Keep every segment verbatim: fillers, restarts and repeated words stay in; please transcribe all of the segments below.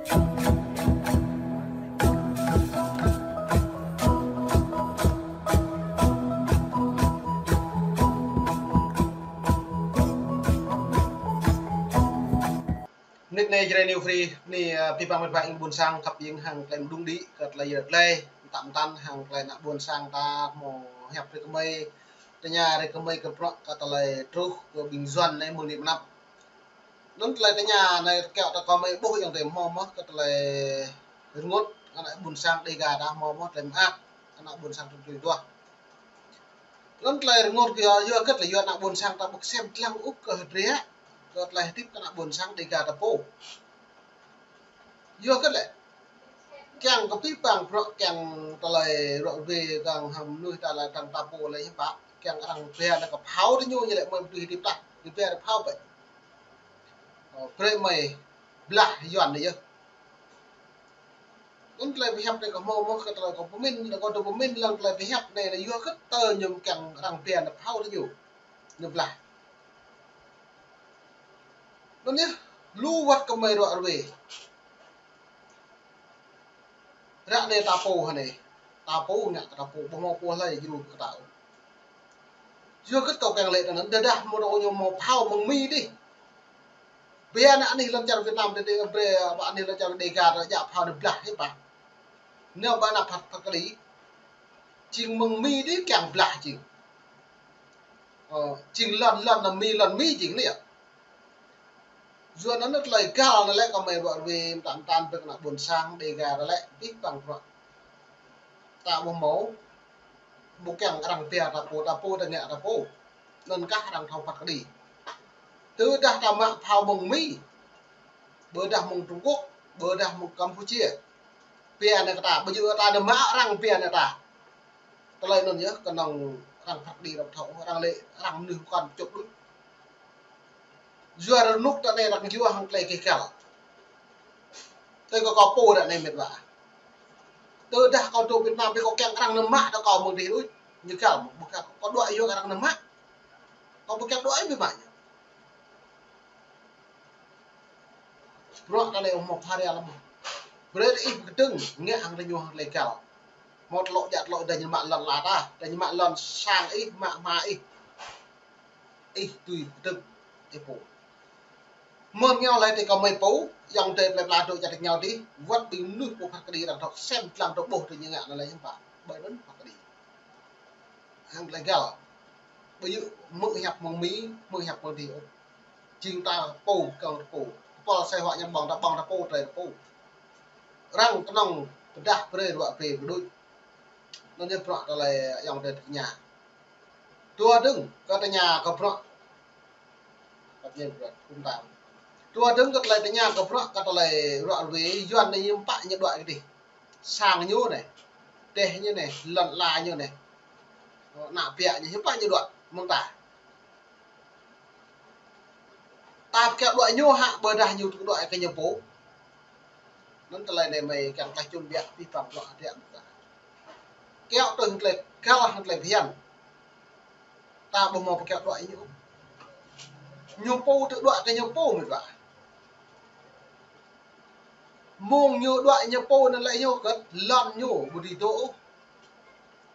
Mơnit anai Jrai New Free, anai, ơ, abih bang met wa ƀing ƀuôn sang khăp jing hăng tơlơi mơđung đĭ kơ tơlơi yơh tơlơi, mơtam mơtam hăng tơlơi ană ƀuôn sang ta hmâo hiăp rơkơmơi, tơña rơkơmơi kơ bruă kơ tơlơi truh kơ ƀing Yuan anai mơ̆ng anai pơ anăp. Anŭn tơlơi tơña anai kiăng ta kơ mơi ƀuh ayŏng adơi hmâo mơ̆ kơ tơlơi rơngot ană ƀuôn sang Dêga ta hmâo mơ̆ tơlơi mơak ană ƀuôn sang tơm tui duah. Anŭn tơlơi rơngot kơ yua, yua hơget lĕ yua ană ƀuôn sang ta ƀu sem lăng ôh kơ hơdră kơ tơlơi hơdip kơ ană ƀuôn sang Dêga ta pô. Yua hơget lĕ kiăng kơ abih bang bruă kiăng tơlơi ruă ruê kiăng hăng mơnuih ta lĕ tơ̆ng ta pô lĕ hiư̆m pă kiăng arăng pia anai kơ phao tơ ñu ñu lĕ mơi mơnuih hơdip ta, ñu pia anai phao bĕ. Ơ, brơi mơi blah Yuan anai yơh. Anŭn tơlơi pơhiăp anai kơ hmâo mơ̆ kơ tơlơi kơ pơmĭn, anai kơ tơlơi pơmĭn lăng tơlơi pơhiăp anai lĕ yua hơget tơ ñu kiăng arăng pia anai phao tơ ñu, ñu blah. Anŭn yơh, lu wơ̆t kơ mơi ruă ruê. Ră anai ta pô hă anai. Ta pô ngă kơ ta pô, ƀu hmâo pô hlơi djru kơ ta ôh. Yua hơget kâo kiăng lĕ tơ anŭn, tơdah mơ̆ rô ñu hmâo phao mơ̆ng Mi dih. Bia ană anih lŏn čar Việt Nam dih, dih, ƀrê, ƀă anih lŏn čar Dêga ta djă phao anai blah hiư̆m pă. Anai ƀă ană phat, phat kơđi. Jing mơ̆ng Mi dih kiăng blah jing. Ơ, jing lŏn, lŏn anŭn Mi, lŏn Mi jing anai yơh. Yua anŭn tơlơi găl anai lĕ kơ mơi ruă ruê mơtam mơtam ƀing ană ƀuôn sang Dêga ta lĕ abih bang bruă. Ta ƀu hmâo, ƀu kiăng arăng pia ta pô, ta pô ta ngă ta pô. Anŭn kah arăng thâo phat kơđi. Tơdah ta mă phao mơ̆ng Mi, ƀôdah mơ̆ng Trung Quốc, ƀôdah mơ̆ng Campuchia. Pia anai kơ ta, ƀu djơ̆ ta anai mă arăng pia anai ta. Tơlơi anŭn yơh, kơnơ̆ng arăng phat kơđi arăng thâo, arăng lĕ, arăng mơnuih pơkŏn pơčŭt đôč. Yua rơnŭk ta anai arăng yua hăng tơlơi kơ găl. Tơl kơ kâo pô ră anai met wa. Tơdah kâo dŏ Việt Nam, tơl kâo kiăng arăng anai mă tơ kâo mơ̆ng dih đôč. Ñu găl mơ̆, ƀu găl, kâo đuaĭ yua arăng anai mă. Kâo ƀu kiăng đuaĭ biă mă ñu. Bruă ta lĕ hmâo phara lăm. Brơi ih pơkơdơ̆ng, ngă hăng tơ ñu hăng tơlơi găl. Hmâo tơlŏ djă tơlŏ đa ñu mă lŏn ala ta, đa ñu mă lŏn sang ih, mă ama ih. Ih tui pơkơdơ̆ng, ih pô. Mơ̆n ngeo lĕ tơ kơ mơi pô, ayŏng adơi plơi pla dŏ čar tơñao dih, wơ̆t ƀing mơnuih pô phat kơđi arăng thâo sem lăng thâo ƀuh tơ ñu ngă anai lĕ hiư̆m pă, ƀơi anŭn phat kơđi. Hăng tơlơi găl. Ƀu djơ̆ hmư̆ hiăp mơ̆ng Mi, hmư̆ hiăp mơ̆ng dih ôh. Jing ta pô, kơnơ̆ng ta pô. Kơpal sai huă ñăm ƀơ̆ng ta, ƀơ̆ng ta pô, tơlơi ta pô. Arăng kơnơ̆ng pơdah brơi ruă brơi pơđuč. Anŭn yơh bruă tơlơi ayŏng adơi tơña. Dua dơ̆ng, kơ tơña kơ bruă. Kơ tơña bruă, kŭm ta. Dua dơ̆ng kơ tơlơi tơña kơ bruă, kơ tơlơi ruă ruê, Yuan anai hiư̆m pă ñu đuaĭ kơ dih. Sang ñu anai, dêh ñu anai, lŏn ala ñu anai. Ană biă ñu hiư̆m pă ñu đuaĭ mơ̆ng ta. Ta pơkiaŏ đuaĭ ñu hă, ƀôdah ñu tŭ đuaĭ kơ ñu pô. Anŭn tơlơi anai mơi kiăng tơlơi čun biă abih bang bruă hơdră mơ̆ng ta. Kiaŏ tui hăng tơlơi găl hăng tơlơi phiăn. Ta ƀu hmâo pơkiaŏ đuaĭ ñu. Ñu pô tŭ đuaĭ kơ ñu pô met wa. Mơ̆ng ñu đuaĭ ñu pô anŭn lĕ ñu hơget, lŏn ñu ƀu dưi dŏ ôh.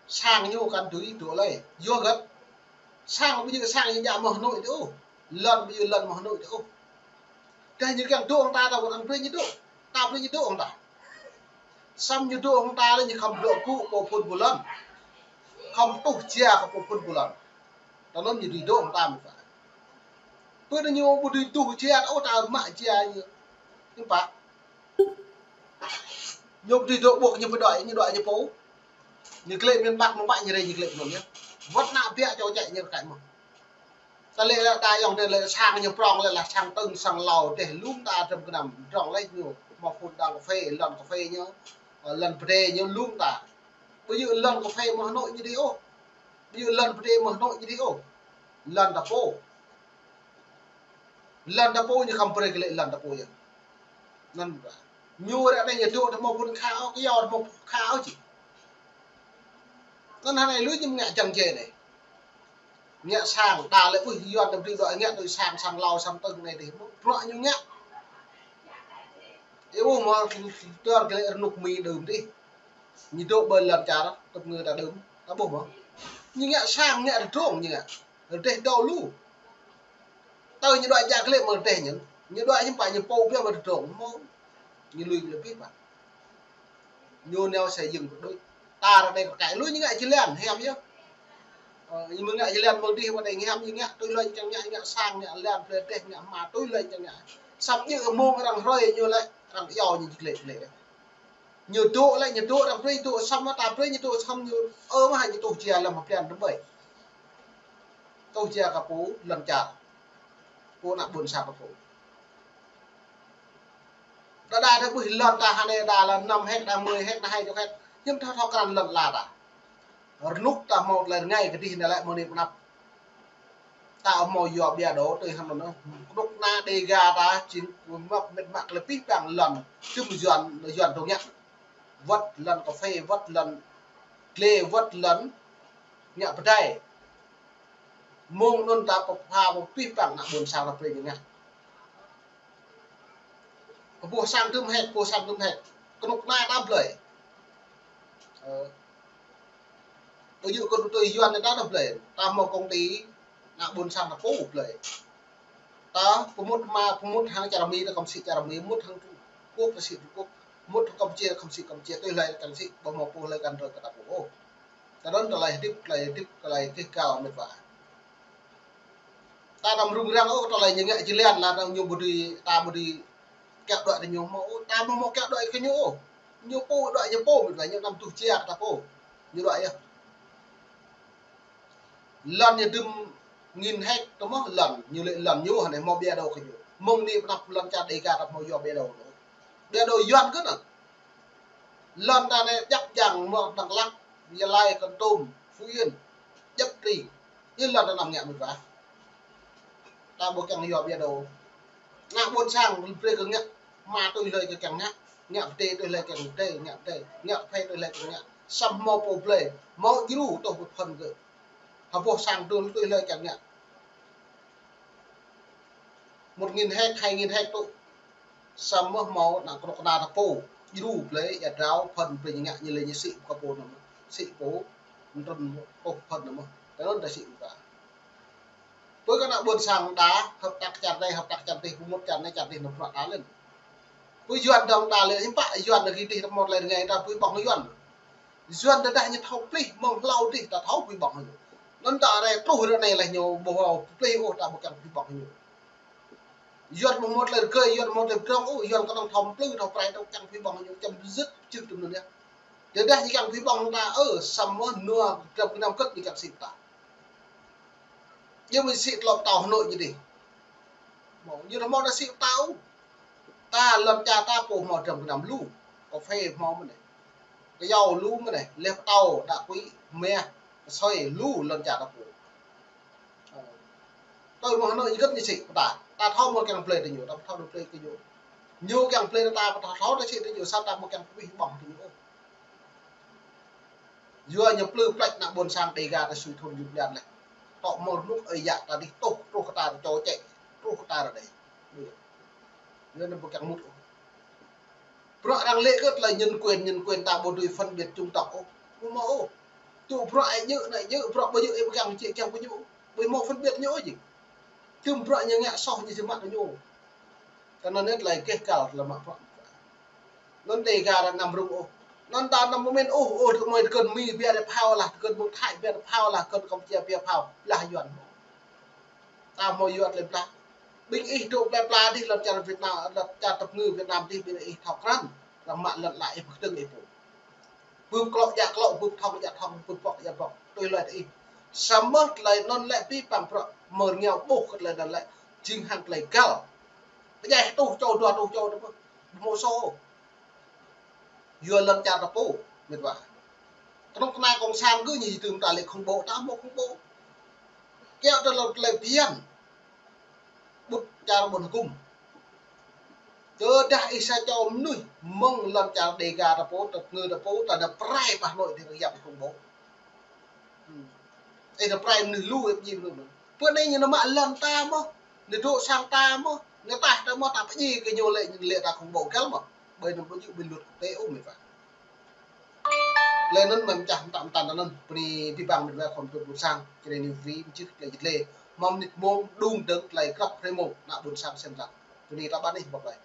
Sang ñu kăn dưi dŏ lơi. Yua hơget. Sang ƀu djơ̆ sang ñu djă mơ̆ng Hà Nội tơ ôh. Lŏn ƀu djơ̆ lŏn mơ̆ng Hà Nội tơ ôh. Tơdah ñu kiăng dŏ hăng ta, ta wơ̆t arăng brơi ñu dŏ. Ta brơi ñu dŏ hăng ta. Samơ̆ ñu dŏ hăng ta lĕ ñu khŏm dŏ gŭ pô phŭn pô lŏn. Khŏm tuh jia kơ pô phŭn pô lŏn. Tơ anŭn ñu dưi dŏ hăng ta met wa. Pơ anai ñu ƀu dưi tuh jia ôh, ta mă jia ñu. Hiư̆m pă. Ñu ƀu dưi dŏ ƀuh ñu pơđuaĭ, ñu đuaĭ ñu pô. Ñu klĕ miền Bắc mơ̆ng pă ñu rai ñu klĕ mơ̆n yơh. Wơ̆t ană biă čô čĕ ñu rơkơi mơ̆n. Ta lĕ lĕ ta ayŏng adơi lĕ sang ñu prŏng lĕ lah sang tơ̆ng sang lao dêh lŏm ta dram gơnam drŏng lĕ ñu. Hmâo phŭn đang cà phê, lŏn cà phê ñu, ơ, lŏn pơdai ñu lŏm ta. Ƀu djơ̆ lŏn cà phê mơ̆ng Hà Nội ñu dih ôh. Ƀu djơ̆ lŏn pơdai mơ̆ng Hà Nội ñu dih ôh. Lŏn ta pô. Lŏn ta pô ñu khŏm brơi kơ lĕ lŏn ta pô yơh. Anŭn ƀă. Ñu ră anai ñu dŏ ta hmâo phŭn kha ôh, kơ yua ta hmâo kha ôh či. Anŭn hơnai lui ñu ngă jăng jai anai. Ngă sang, ta lĕ ƀuh Yuan ta brơi đuaĭ ngă tui sang, sang lao, sang tơ̆ng anai dih. Bruă ñu ngă. Ih ƀuh mơ̆, tơl kơ lĕ rơnŭk Mi đưm dih. Ñu dŏ ƀơi lŏn čar, tơpơngư ta đưm. Ta ƀuh mơ̆. Ñu ngă sang, ngă tơdrong, ñu ngă. Rơdêh dŏ lu. Tơl ñu đuaĭ jak kơ lĕ mơ̆ rơdêh ñu. Ñu đuaĭ ñu pă ñu pô biă mơ̆ tơdrong. Mơ̆. Ñu lui kơ lĕ pih pă. Ñu nao xây dựng kơ đôč. Ta ră anai kơ kai lui ñu ngă jơlan, hiam yơh. Ơ, ñu mơ̆ ngă jơlan mơ̆ng dih, wơ̆t anai ñu hiam, ñu ngă tui lŏn čang ngă, ngă sang, ngă lan, plei teh, ngă hma, tui lŏn čang ngă. Săp ñu mơ̆ng arăng hrơi ñu lĕ, arăng iâu ñu jơglĕ jơglĕ. Ñu dŏ lĕ, ñu dŏ arăng brơi, dŏ săm ta brơi, ñu dŏ săm ñu, ơ, mă ñu tuh jia lăm hơplian tơbơi. Tuh jia kơ pô lŏn čar. Pô ană ƀôn sang kơ pô. Đa đa ta ƀuh lŏn ta hơnai đa lŏn năm héc, đa mười héc, đa hai chục héc. Hiư̆m thâo thâo krăn lŏn la ta. Rơnŭk ta hmâo tơlơi rơngai kơ dih anai lĕ mơ̆ng anai pơ anăp. Ta hmâo yua ƀiă đô tui hăng anŭn. Kơnuk kơna Dêga ta jing mă mĕt mă kơ lĕ pih păng lŏn. Tŭm Yuan, Yuan tŭ ngă. Wơ̆t lŏn kơphê, wơ̆t lŏn glê, wơ̆t lŏn ngă pơdai. Mơ̆ng anŭn ta pơpha pơpih păng ană ƀôn sang ta brơi ñu ngă. Kơ boh sang tŭm héc, boh sang tŭm héc. Kơnuk kơna ta blơi. Ơ. Ƀu djơ̆ kơ tui Yuan ta ta blơi. Ta hmâo công ty, ană ƀôn sang ta pô blơi. Ta pơmŭt mă, pơmŭt hăng čar Mi, ta khŏm sĭ čar Mi, mŭt hăng Trung Quốc, ta sĭ Trung Quốc, mŭt hăng Campuchia, ta khŏm sĭ Campuchia, tui hlơi ta kiăng sĭ, ƀu hmâo pô hlơi găn hrơi kơ ta pô ôh. Tơdơi tơlơi hơdip, tơlơi hơdip, tơlơi keh gal mĕt wa. Ta anăm rŭng răng ôh, tơlơi ñu ngă jơlan lah, ta ñu ƀu dưi, ta ƀu dưi kiăng đuaĭ kơ ñu mơ̆ ôh, ta ƀu hmâo kiăng đuaĭ kơ ñu ôh. Ñu pô đuaĭ ñu pô, mĕt wa, ñu anăm tuh jia kơ ta pô. Ñu đuaĭ yơh. Lŏn ñu dŭm nghìn héc tơ mơ̆ lŏn, ñu lĕ lŏn ñu hơnai hmâo ƀiă đô kơ ñu. Mơ̆ng anai pơ anăp lŏn čar Dêga ta hmâo yua ƀiă đô. Ƀiă đô Yuan kơ anŭn. Lŏn ta anai djăp djang mơ̆ Dak Lak, Gia Lai, Kon Tum, Phú Yên, djăp tring. Ñu lŏn ta anăm ngă mĕt wa. Ta ƀu kiăng yua ƀiă đô. Ană ƀôn sang brơi kơ ngă, hma tui hlơi kơ kiăng ngă, ngă pơdai tui hlơi kiăng pơdai, ngă pơdai, ngă phê tui hlơi kiăng ngă. Săm hmâo pô blơi, hmâo djru tuh pơphŭn kơ. Hơboh sang tui, tui hlơi kiăng ngă. Một nghìn héc, hai nghìn héc tŭ. Săm mơ̆ hmâo ană kơnuk kơna ta pô, djru blơi, ia drao, phŭn blơi ñu ngă ñu lĕ ñu sĭ kơ pô anŭn mơ̆. Sĭ pô, mơtrŭn pô phŭn anŭn mơ̆. Tơl anŭn ta sĭ mơ̆. Pơ kơ ană ƀôn sang đa, hợp tác čar anai, hợp tác čar dih, pơmŭt čar anai, čar dih, anŭn bruă ta lĕ. Pơ Yuan dơ̆ng đa lĕ, hiư̆m pă Yuan anai kơ dih, ta hmâo tơlơi rơngai ta, pơbong Yuan. Yuan tơdah ñu thâo plih, mơ̆ng hlâo dih, ta thâo pơbong ñu. Anŭn ta rai truh ră anai lĕ ñu, ƀu thâo plih ôh, ta ƀu kiăng pơbong ñu. Yuan ƀu hmâo tơlơi rơgơi, Yuan ƀu hmâo tơlơi pơdrŏng ôh, Yuan kơnơ̆ng thâo plư, thâo prai, thâo kiăng pơbong ñu, čăm bơzit, čư̆ tŭm anŭn yơh. Tơdah ñu kiăng pơbong ta, ơ, săm mơ̆ nua, dram gơnam kơ̆t ñu kiăng sĭ ta. Yua mơ̆ sĭ tơlơi pơtao Hà Nội ñu dih. Mơ̆, ñu hmâo ta sĭ pơtao. Ta lŏn čar ta pô hmâo dram gơnam lu. Kơphê hmâo mơ̆n anai. Kơyâo lu mơ̆n anai. Leh pơtao, đa quỹ, meh, kơsơi lu lŏn čar ta pô. Ơ. Tui mơ̆ng Hà Nội ñu gơ̆t ñu sĭ pơtao. Ta thâo mơ̆ kiăng blơi tơ ñu, ta thâo blơi kơ ñu. Ñu kiăng blơi ta, ta thâo ta sĭ tơ ñu, sa ta mơ̆ kiăng pơbih ƀơ̆ng tơ ñu. Yua ñu plư pleč ană ƀôn sang Dêga ta sui thun jŭm jăn leh. Tŏ mơ̆ rơnŭk ơi yă ta dih tuh, truh kơ ta čô čĕ, truh kơ ta ră anai. Yua anŭn ƀu kiăng mŭt ôh. Bruă arăng lĕ kơ tơlơi nhân quyền, nhân quyền ta ƀu dưi phân biệt chủng tộc ôh. Ƀu hmâo ôh. Tŭ bruă ai djơ̆, anai djơ̆, bruă ƀu djơ̆, ai ƀu kiăng či kiăng ƀu djơ̆. Ƀu hmâo phân biệt ñu ôh jing. Tŭm bruă ñu ngă soh ñu sĭ mă tơ ñu. Tơl anŭn anai tơlơi keh gal tơlơi mă bruă. Anŭn Dêga ta anăm rŭng ôh. Anŭn ta anăm pơmĭn ôh, ôh, tơmơi tơkơn Mi biă đe phao lah, tơkơn mơ̆ng Thái biă đe phao lah, tơkơn Kampuchia biă phao, blah Yuan. Ta hmâo yua tơlơi blah. Ƀing ih dŏ plơi pla dih lŏn čar Việt Nam, lŏn čar tơpơngư Việt Nam dih ƀing ih thâo krăn. Arăng mă lŏn ala ih pơkơdơ̆ng ih pô. Bưp klŏ djă klŏ, bưp thŏng djă thŏng, bưp pŏk djă pŏk. Tui hlơi tơ ih. Samơ̆ tơlơi anŭn lĕ pih păng bruă mơ̆ng rơngiao ƀuh kơ tơlơi anŭn lĕ jing hăng tơlơi gal. Pơdjai tuh čô, dua tuh čô tơ mơ̆. Ƀu hmâo soh. Yua lŏn čar ta pô, mĕt wa. Kơnuk kơna cộng sản kơ ñu tŭm ta lĕ khủng bố, ta hmâo khủng bố. Kiăo tơlơi, tơlơi phiăn. Ƀut čar ƀôn hơkŭm. Tơdah ih sa čô mơnuih mơ̆ng lŏn čar Dêga ta pô, tơpơngư ta pô, ta nao pơrai pơ Hà Nội dih arăng yap ih khủng bố. Hmm. Ih nao pơrai mơnuih lu, ih pơdjai mơnuih lu. Pơ anai ñu nao mă lŏn ta mơ̆, ñu dŏ sang ta mơ̆, ñu taih ta mơ̆, ta pơdjai kơ ñu lĕ, ñu lĕ ta khủng bố găl mơ̆. Ƀơi anŭn ƀu djơ̆ ƀing luật quốc tế ôh met wa. Tơlơi anŭn mơ̆ čah mơtam mơtam anŭn, bơni abih bang met wa khom pơpŭ ƀôn sang, čơđai ñu ri mơčih tơlơi jit lĕ. Mơ̆ mơnit mông đung dơ̆ng tơlơi krăp hrơi mông, ană ƀôn sang sem lăng. Bơni ta ƀan ih bok lai.